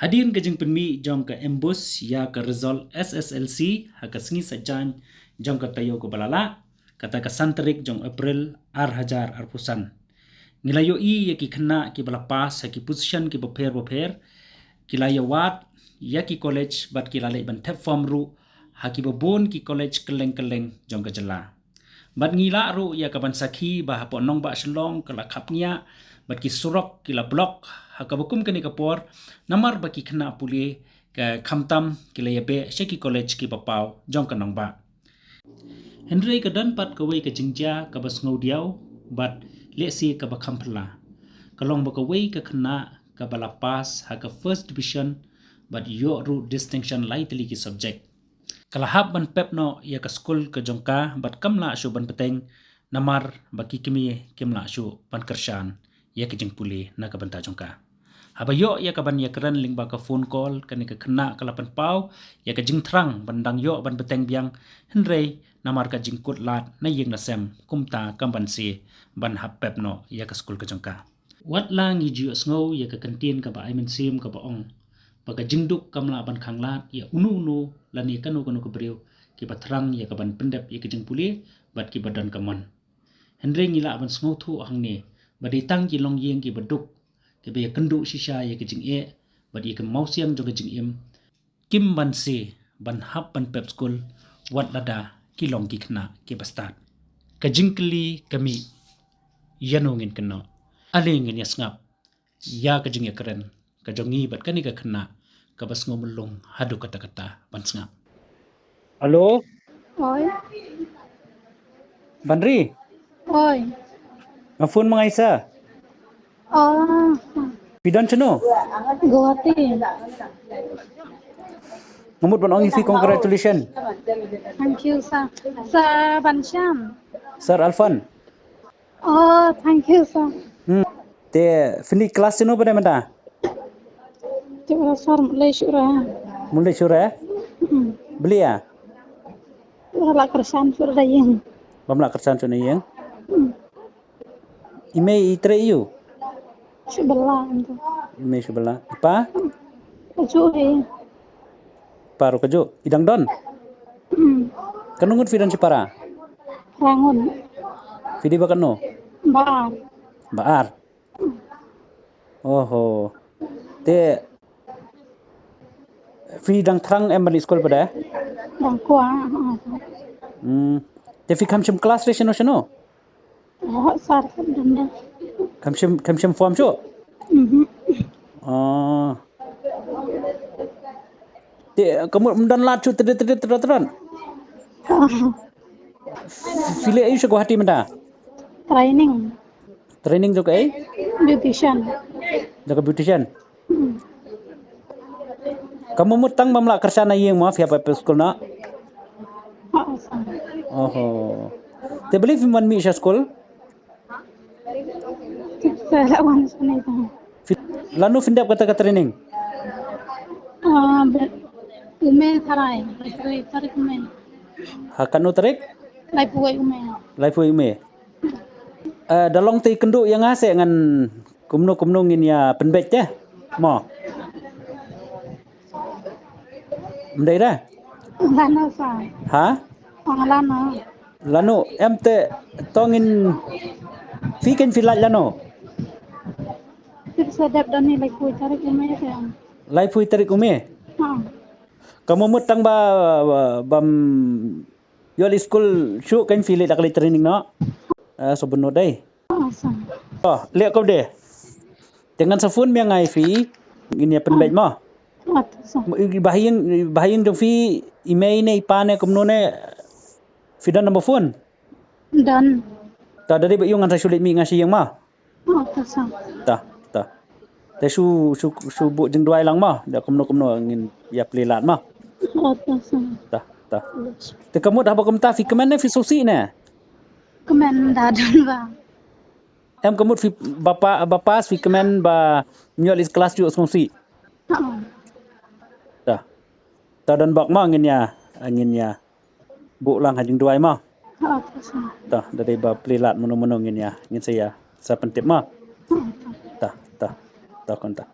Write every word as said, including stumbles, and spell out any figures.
Hadien ka jingpynmih jong ka MBOSE ïa ka result SSLC ha ka sngi Saitjaiñ jong ka taïew kaba la lah, kata ka san tarik jong April ar hajar arphew san, ngi la ïohi ïa ki khynnah kiba la pass ha ki position kiba pher bapher, ki la ïawad ïa ki college bad ki la leit ban thep form ruh ha kiba bun ki college kylleng kylleng jong ka jylla. Bad ngi lah ruh ïa ka ban sakhi ba hapoh nongbah Shillong ka la khapngiah bad ki surok ki la block ha kaba kum kane ka por, namar ba ki khynnah pule ka khamtam ki la ïabeh sha ki college kiba paw jong ka nongbah. Hynrei ka don pat kawei ka jingjia kaba sngewdiaw bad lehse kaba kham phylla. Ka long ba kawei ka khynnah kaba la pass ha ka first division bad ïoh ruh distinction lai tylli ki subject, ka la hap ban pep noh ïa ka skul ka jong ka bad kam lah shuh ban bteng, namar ba ki kmie kim lah shuh ban kyrshan ïa ka jingpule na ka bynta jong ka. Haba ïoh ïa ka ban ïakren lyngba ka phone call, kane ka khynnah ka la pynpaw ïa ka jingthrang ban dang ïoh ban bteng biang, hynrei namar ka jingkut lad na ïing na sem, kumta kam banse ban hap pep noh ïa ka skul ka jong ka. Wat la ngi ju ïohsngew ïa ka kyntien kaba ai mynsiem kaba ong ba ka jingduk kam lah ban khanglad ïa uno uno lane kano kano ka briew kiba thrang ïa ka ban pyndep ïa ka jingpule bad kiba don ka mon. Hynrei ngi lah ban sngewthuh hangne ba dei tang ki longïing kiba duk, kiba ïakynduh shisha ïa ka jingeh bad ïa ka mawsiang jong ka jingim, kim banse ban hap ban pep skul wat lada ki long ki khynnah kiba stad. Ka jingkylli ka mih, ïano ngin kynnoh? Ale ngin ïa sngap ïa ka jingïakren ka jong ngi bad kane ka khynnah kaba sngewmyllung haduh katta katta ban sngap. Hello? Oi. Banri? Oi. Nga phone ma nga isa. Oh. Phi don shano? Guwahati. Nga mut ban ong ïa phi congratulations. Thank you, sir. Sir Bansham. Sir Alfan. Oh, thank you, sir. Hmm. Te phi leit klas shano pat mynta? Te ura sar mulai shura. Mulai shura? Hmm. Beli ya? Ura la kersan shura da ïing. Bam la kersan shura ïing. Hmm. I mei i trei ïu? Shibala ento. I mei shibala. I pa? Aju eh. Paru kaju, i dang don? Hmm. Kano ngut phi don shi para? Rangun. Phi dei ba kano? Ba ar. Ba ar. Oho. Te phi dang thrang em ban leit skul pat de? Dang kwah. Hmm. Te phi kham shim klas re shano shano? Oh, sar kham dang dang. Kham shim, kham shim form shuh? Mhm. Oh. Te ka mut ym don lad shuh tdit tdit tdit tdit. Ah. Phi leit aïu sha Guwahati mynta? Training. Training jong kaei? Beautician. Jong ka beautician. Hmm. Ka mut tang bam lah kyrshan na ïing mo phi hap pep skul noh? Ha, sir. Oho. Te balei phim wan mih sha skul? Sa la wan sini tu. Phi, lano phin dep kata ka training? Ah, be-, u Mei tharai, laiphew tarik u Mei. Ha, kano tarik? Laiphew u Mei. Laiphew u Mei. Eh, da long te kynduh ïa nga se ngan kumno kumno ngin ïa pynbeit te. Mo. Ym dei da? Lano sa. Ha? Ong lano. Lano em te to ngin phi ken phi lait lano. Phi sa dep da ni laiphew tarik u Mei te. Laiphew tarik u Mei. Ha. Ka mut tang ba, ba, bam ïoh leit skul shuh ken phi leit da ka leit training noh. Eh, so bun noh dei. Awesome. Oh, leh ko de. Te ngan sa phone biang ïa phi, ngin ïa pynbeit mo. Awesome. Ba ha ïing, ba ha ïing jong phi, i mei ne i pa ne kumno ne, phi don number phone? Don. Ta da dei ba ïoh ngan sa shu leit mih nga sha ïing mo. Awesome. Ta, ta. Te shu, shu, shu buh jingduwai lang mo, da kumno kumno ngin ïa plie lad mo. Awesome. Ta, ta. Te ka mut haba kumta phi kmen ne phi sngewsih ne? Kmen da don ba. Em ka mut phi ba pa, ba pass phi kmen ba ym ïoh leit klas ïoh sngewsih. Ha. Ta. Ta don bok mo ngin ïa, ngin ïa buh lang ha jingduwai mo. Ha, ta sa. Ta, da dei ba plie lad mano mano ngin ïa, ngin sa ïa, sa pyntip mo. Ha, ta. Ta, ta. Ta kon ta.